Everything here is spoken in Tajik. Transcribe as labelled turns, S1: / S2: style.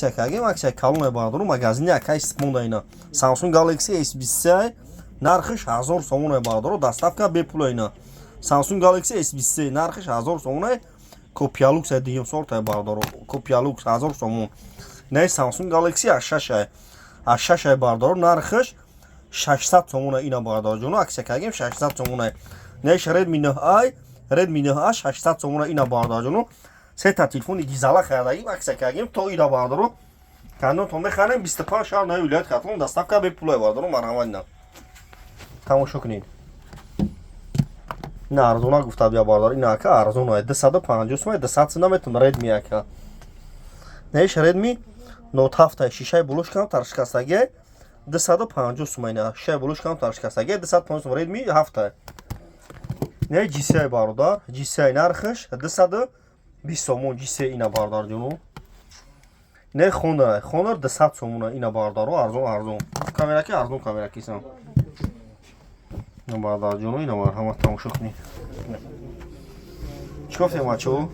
S1: Кагем, акция калоне, бародаро, магазини акай монда. Ина Samsung Galaxy S23, нархиш 1000 сомоне, бародаро, доставка бепула. Ина Samsung Galaxy S23, нархиш 1000 сомоне, копия люкс, дуюм сорта, бародаро, копия люкс, 1000 сомон. Не, Samsung Galaxy A6, A6, бародаро, нархиш 600 сомона. Ина, бародарҷоно, акция кагем, 600 сомона. Неш Redmi 9A, Redmi 9A 600 сомона. Ина, бародарҷоно, сета телефони гизала харидагим, акция кардем то ира, бародаро. Кандонтон мехарем, 25 шаҳр наи вилоят Хатлон доставка бепулай, бародаро, марҳамат. Ина тамошо кунед. Ина арзона гуфта бия, бародар. Ина, ака, арзона, 250 сум, 200 сум наметон Redmi, ака. Неш Redmi Note 7, шишаи болош камтар шикастагия, 250 сум. Ина шишаи болош камтар шикастагия, 250 сум, Redmi 7. Не, GC, бародар, GC, нархиш 220 сомон, GC. Ина, бародарҷоно, не, Honor, Honor 200 сомона. Ина, бародаро, арзон, арзон камераки, арзон камеракисан, бародарҷоно. Ина марҳамат, тамошо кунед. Чӣ гуфтем, бачаҳо?